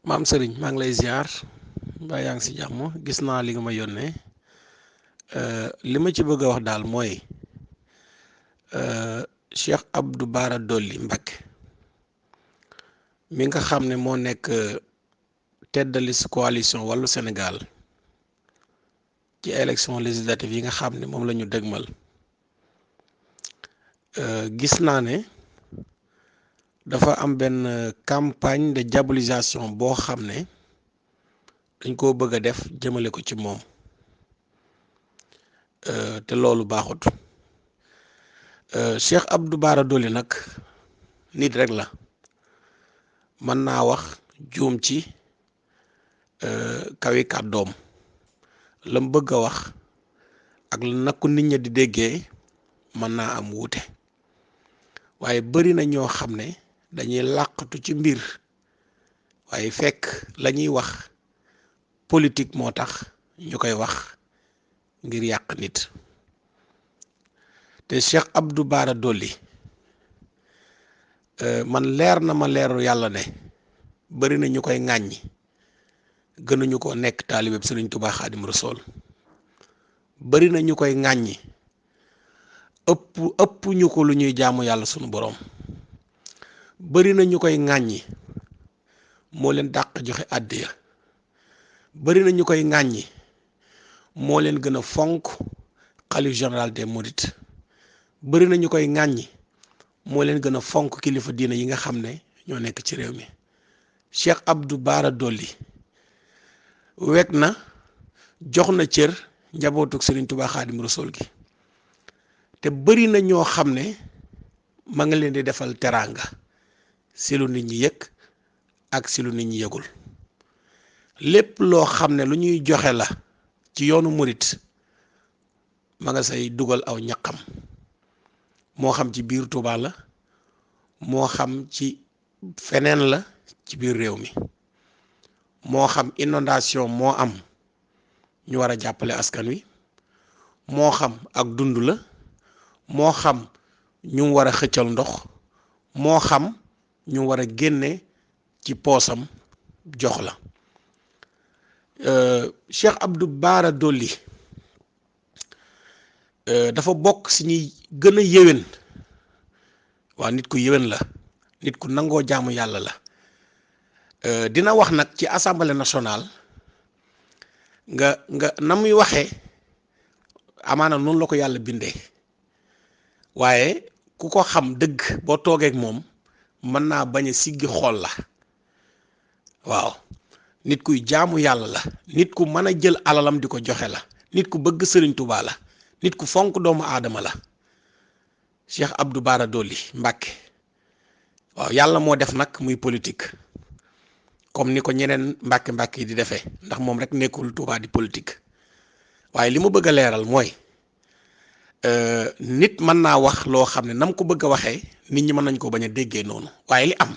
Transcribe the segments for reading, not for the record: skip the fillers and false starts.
maam Serigne maa ngi lay ziar mbaa yaa ngi si jàmm gis naa li nga ma yónnee li ma ci bëgg a wax daal mooy Cheikh Abdou Bara Dolly Mbacké mi nga xam ne moo nekk tête de liste coalition Wallu Sénégal ci élection législative yi nga xam ne moom la ñu dëgmal gis naa ne dafa am benn campagne de diabolisation boo xam ne dañ koo bëgg a def jëmale ko ci moom te loolu baaxut Cheikh Abdou Bara Dolly nag nit rek la mën naa wax juum ci kawi kàddoom la mu bëgg a wax ak na ko nit ñi di déggee mën naa am wuute waaye bari na ñoo xam ne dañuy làqatu ci mbir waaye fekk la ñuy wax politique moo tax ñu koy wax ngir yàq nit te Cheikh Abdou Bara Dolly man leer na ma leeru yàlla ne bari na ñu koy ŋàññi gënuñu ko nekk taalibeeb Sëriñ Tuubaa Xaadim Rasuul bari na ñu koy ŋàññi ëpp ñu ko lu ñuy jaamu yàlla sunu boroom bari na ñu koy ŋàññi moo leen dàq joxe àddiya bari na ñu koy ŋàññi moo leen gën a fonk xalif général des mourides bari na ñu koy ŋàññi moo leen gën a fonk kilifa diina yi nga xam ne ñoo nekk ci réew mi Cheikh Abdou Bara Dolly wekk na jox na cër njabootug Sëriñ Tuubaa Xaadim Rasuul gi te bari na ñoo xam ne ma nga leen di defal teraanga si lu nit ñi yëg ak si lu nit ñi yëgul lépp loo xam ne lu ñuy joxe la ci yoonu murit ma nga say dugal aw ñaqam moo xam ci biir Tuubaa la moo xam ci feneen la ci biir réew mi moo xam inondation moo am ñu war a jàppale askan wi moo xam ak dund la moo xam ñu war a xëccal ndox moo xam ñu war a génne ci poosam jox la Cheikh Abdou Bara Dolly dafa bokk si ñuy gën a yéwén waaw nit ku yéwén la nit ku nangoo jaamu yàlla la dina wax nag ci assemblée nationale nga na muy waxee amaana noonu la ko yàlla bindee waaye ku ko xam dëgg boo toogee ak moom mën naa bañ a siggi xool la waaw nit kuy jaamu yàlla la nit ku mën a jël alalam di ko joxe la nit ku bëgg Sëriñ Tuubaa la nit ku fonk doomu aadama la Cheikh Abdou Bara Dolly Mbacké waaw yàlla moo def nag muy politique comme ni ko ñeneen Mbacké yi di defee ndax moom rek nekkul Tuubaa di politique waaye li mu bëgg a leeral mooy nit mën naa wax loo xam ne nam ko bëgg a waxee nit ñi mën nañ ko bañ a déggee noonu waaye li am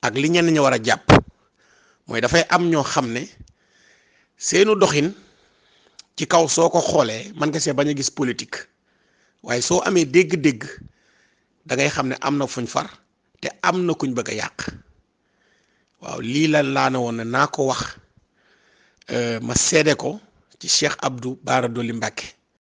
ak li ñenn ñi war a jàpp mooy dafay am ñoo xam ne seenu doxin ci kaw soo ko xoolee mën nga see bañ a gis politique waaye soo amee dégg-dégg da ngay xam ne am na fuñ far te am na kuñ bëgg a yàq waaw lii laa ne woon ne naa ko wax ma seede ko ci Cheikh Abdou Bara Dolly Mbacké